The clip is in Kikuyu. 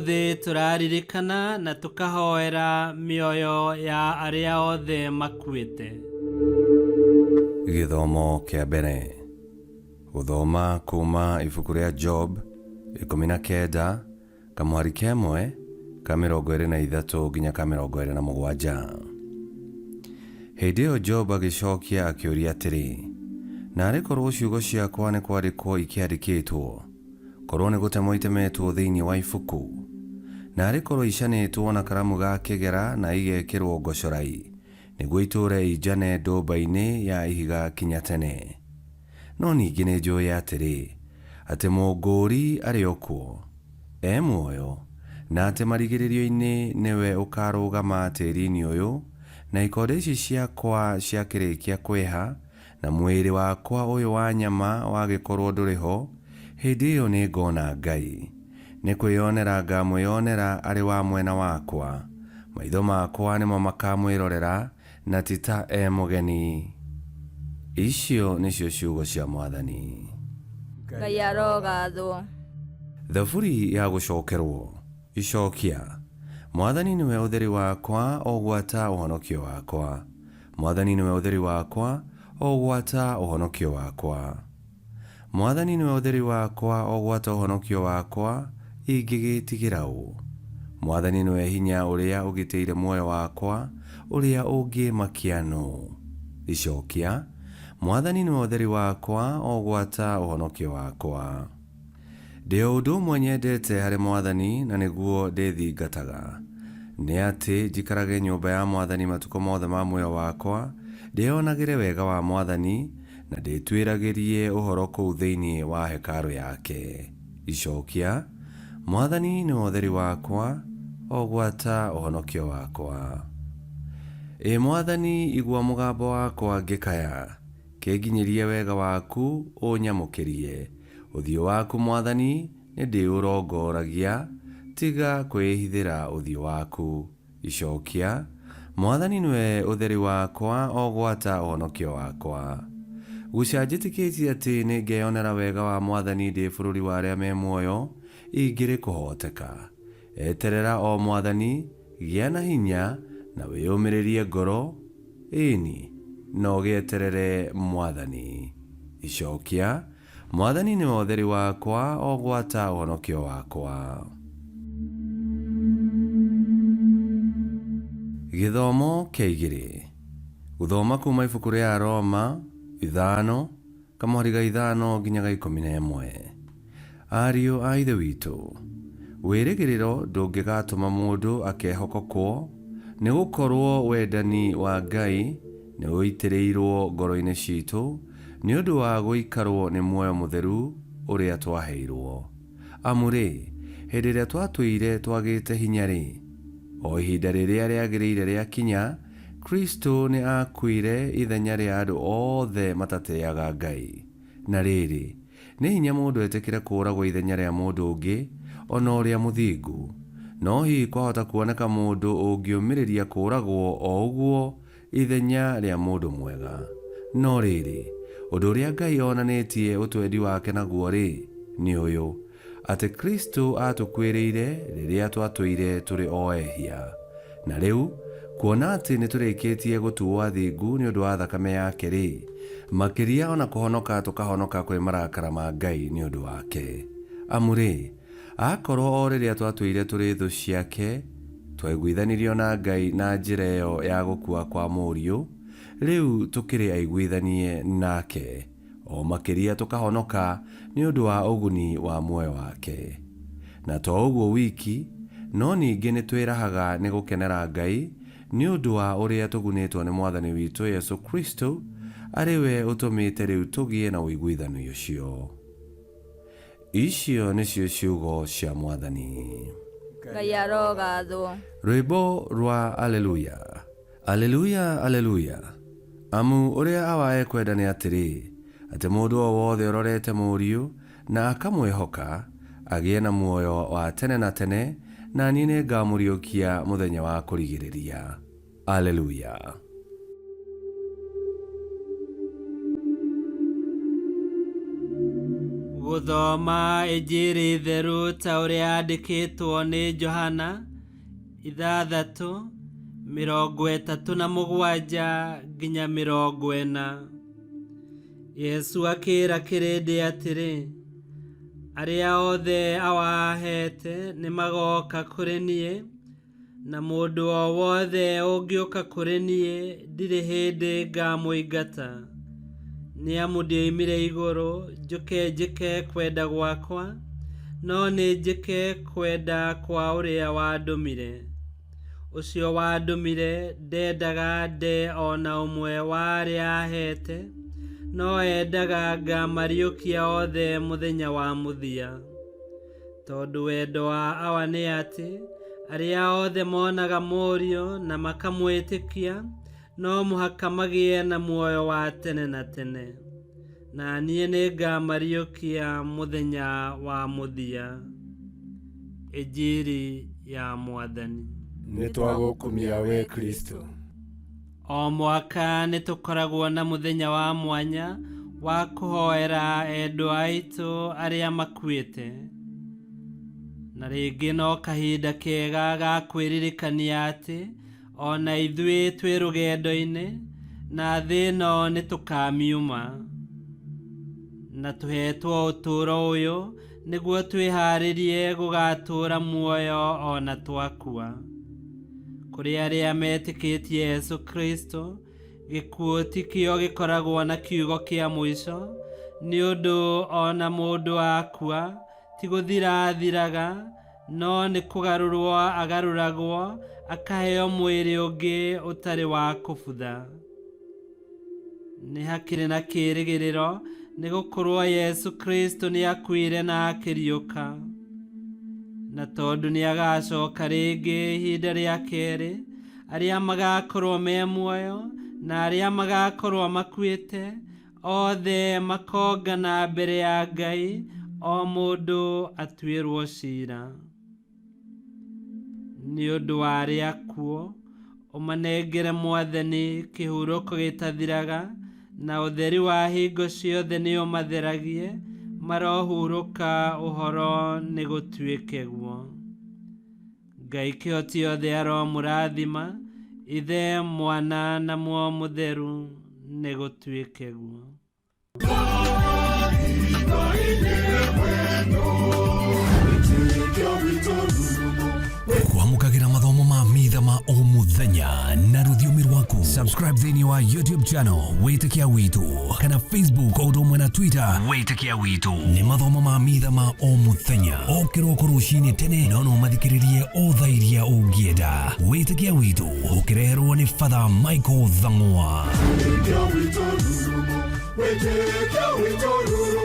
Ũmũthĩ tũraririkana na tũkahoera mĩoyo ya arĩa othe makuĩte. Gĩthomo kĩa mbere. Gũthoma kuuma ibuku rĩa Job 19 kamũhari ka ĩmwe ka 23 nginya ka 27. Hĩndĩ ĩyo Job agĩcokia akĩũria atĩrĩ, Naarĩ korwo ciugo ciakwa nĩ kwandĩkwo ikĩandĩkĩtwo, korwo nĩ gũtemwo itemetwo thĩinĩ wa ibuku! Naarĩ korwo icanĩtwo na karamu ga kĩgera na igekĩrwo ngocorai, nĩguo itũũre injane ndũmba-inĩ ya ihiga kinya tene! No ningĩ nĩnjũũĩ atĩrĩ, atĩ Mũngũũri arĩ o kuo, e muoyo, na atĩ marigĩrĩrio-inĩ nĩwe ũkaarũgama tĩri-inĩ ũyũ, na ikonde ici ciakwa ciakĩrĩkia kwĩha, na mwĩrĩ wakwa ũyũ wa nyama wagĩkorũo ndũrĩ ho, hĩndĩ ĩyo nĩngona Ngai. Nĩ kwĩonera ngamwĩonera arĩ wa mwena wakwa, maitho makwa nĩmo makamwĩrorera, na ti ta e mũgeni. Icio nĩcio ciugo cia Mwathani. Ngai arogathwo. Thaburi ya gũcokerwo. Icokia. Mwathani nĩwe ũtheri wakwa o gwata ũhonokio wakwa. Mwathani nĩwe ũtheri wakwa o gwata ũhonokio wakwa. Mwathani nĩwe ũtheri wakwa o gwata ũhonokio wakwa, ingĩgĩĩtigĩra ũ? Mwathani nĩwe hinya ũrĩa ũgitĩire muoyo wakwa, ũrĩa ũngĩĩmakia nũ? Icokia, Mwathani nĩwe ũtheri wakwa o gwata ũhonokio wakwa. Ndĩ o ũndũ ũmwe nyendete harĩ Mwathani, na nĩguo ndĩthingataga, nĩ atĩ njikarage nyũmba ya Mwathani matukũ mothe ma muoyo wakwa, ndĩonagĩre wega wa Mwathani, na ndĩtuĩragĩrie ũhoro kũu thĩinĩ wa hekarũ yake. Icokia, Mwathani nĩwe ũtheri wakwa, o gwata ũhonokio wakwa. Ĩ Mwathani, igua mũgambo wakwa ngĩkaya, kĩnginyĩrie wega waku ũnyamũkĩrie. Ũthiũ waku, Mwathani, nĩndĩũrongoragia, tiga kwĩĩ'hithĩra ũthiũ waku. Icokia, Mwathani nĩwe ũtheri wakwa o gwata ũhonokio wakwa. Guca njĩtĩkĩtie atĩ nĩngeyonera wega wa Mwathani ndĩ bũrũri wa arĩa me muoyo, ingĩrĩ kũhoteka. Eterera o Mwathani, gĩa na hinya, na wĩyũmĩrĩrie ngoro, ĩĩ-ni, na ũgĩeterere Mwathani. Icokia, Mwathani nĩwe ũtheri wakwa o gwata ũhonokio wakwa. Gĩthomo kĩa igĩrĩ. Gũthoma kuuma ibuku rĩa Aroma ithano, kamũhari ga ithano nginya ga 11. Ariũ a Ithe witũ, wĩrĩgĩrĩro ndũngĩgatũma mũndũ akehokokwo, nĩ gũkorũo wendani wa Ngai nĩ ũitĩrĩirũo ngoro-inĩ citũ nĩ ũndũ wa gũikarũo nĩ muoyo mũtheru ũrĩa twaheirũo. Amu-rĩ, hĩndĩ ĩrĩa twatũire twagĩte hinya-rĩ, o ihinda rĩrĩa rĩagĩrĩire rĩakinya, Kristo nĩ aakuire ithenya rĩa andũ othe matatĩaga Ngai. Na rĩrĩ, nĩ hinya mũndũ etĩkĩre kũũragwo ithenya rĩa mũndũ ũngĩ, o na ũrĩa mũthingu. No hihi kwahota kuoneka mũndũ ũngĩũmĩrĩria kũũragwo o ũguo ithenya rĩa mũndũ mwega. No rĩrĩ, ũndũ ũrĩa Ngai onanĩtie ũtwendi wake naguo-rĩ, nĩ ũyũ, atĩ Kristo aatũkuĩrĩire rĩrĩa twatũire tũrĩ o ehia. Na rĩu, kuona atĩ nĩtũrĩkĩtie gũtuwo athingu nĩ ũndũ wa thakame yake-rĩ, makĩria o na kũhonoka tũkahonoka kwĩ marakara ma Ngai nĩ ũndũ wake. Amu-rĩ, akorũo o rĩrĩa twatũire tũrĩ thũ ciake, twaiguithanirio na Ngai na njĩra ĩyo ya gũkua kwa Mũriũ, rĩu tũkĩrĩ aiguithanie nake, o makĩria tũkahonoka nĩ ũndũ wa ũguni wa muoyo wake. Na to ũguo wiki, no ningĩ nĩtwĩrahaga nĩ gũkenera Ngai nĩ ũndũ wa ũrĩa tũgunĩtwo nĩ Mwathani witũ Yesu Kristo, arĩ we ũtũmĩte rĩu tũgĩe na ũiguithani ũcio. Icio nĩcio ciugo cia Mwathani. Ngai arogathwo. Rwĩmbo rwa Aleluya. Aleluya, Aleluya! Amu ũrĩa Awa ekwenda nĩ atĩrĩ, atĩ mũndũ o wothe ũrorete Mũriũ na akamwĩhoka, agĩe na muoyo wa tene na tene, na niĩ nĩngamũriũkia mũthenya wa kũrigĩrĩria. Aleluya! Gũthoma Injiri theru ta ũrĩa yandĩkĩtwo nĩ Johana 6:37 nginya 40. Yesu akĩra kĩrĩndĩ atĩrĩ, arĩa othe Awa aheete nĩmagoka kũrĩ niĩ, na mũndũ o wothe ũngĩũka kũrĩ niĩ ndirĩ hĩndĩ ngamũingata. Nĩ amu ndioimire igũrũ njũke njĩke kwenda gwakwa, no nĩ njĩke kwenda kwa ũrĩa wandũmire. Ũcio wandũmire ndendaga nde o na ũmwe wa arĩa aheete, no endaga ngamariũkia othe mũthenya wa mũthia. Tondũ wendo wa Awa nĩ atĩ arĩa othe monaga Mũriũ na makamwĩtĩkia no mũhaka magĩe na muoyo wa tene na tene, na niĩ nĩngamariũkia mũthenya wa mũthia. Injiri ya Mwathani. Nĩ twagũkumia we Kristo. O mwaka nĩ tũkoragwo na mũthenya wa mwanya wa kũhoera endwa aitũ arĩa makuĩte. Na rĩngĩ no kahinda kega ga kwĩririkania atĩ ona ithuĩ twĩ rũgendo-inĩ na thĩ ĩno nĩ tũkamiuma. Na tũhetwo ũtũũro ũyũ nĩguo twĩharĩrie gũgatũũra muoyo ona twakua. Kũrĩ arĩa metĩkĩtie Yesu Kristo, gĩkuũ ti kĩo gĩkoragwo na kiugo kĩa mũico, nĩ ũndũ ona mũndũ akua ti gũthira athiraga, no nĩ kũgarũrwo agarũragwo akaheo mwĩrĩ ũngĩ ũtarĩ wa kũbutha. Nĩ hakĩrĩ na kĩĩrĩgĩrĩro nĩ gũkorwo Yesu Kristo nĩ akuire na akĩriũka. Na tondũ nĩ agacoka rĩngĩ ihinda rĩa kerĩ, arĩa magakorwo me muoyo na arĩa magakorwo makuĩte othe makongana mbere ya Ngai, o mũndũ atuĩrwo ciira. Nĩ ũndũ wa arĩa akuũ, ũmanengere Mwathani kĩhurũko gĩtathiraga, na ũtheri wa hingo ciothe nĩ ũmatheragie, marohurũka ũhoro nĩ gũtuĩke guo. Ngai kĩhoti othe aromũrathima, Ithe, Mwana na Muoyo Mũtheru, nĩ gũtuĩke guo. Kwamũkagĩra mathomo ma mitha ma o mũthenya na rũthiomi rwaku. Subscribe thĩinĩ wa YouTube channel Wĩtĩkia Witũ kana Facebook o ũndũ ũmwe na Twitter Wĩtĩkia Witũ. Nĩ mathomo ma mitha ma o mũthenya o kĩroko rũcinĩ tene, no no mathikĩrĩrie o thaa iria ũngĩenda. Wĩtĩkia Witũ ũkĩreherwo nĩ Father Michael Thang'wa. Wĩtĩkia witũ rurumo, wĩtĩkia witũ rurumo.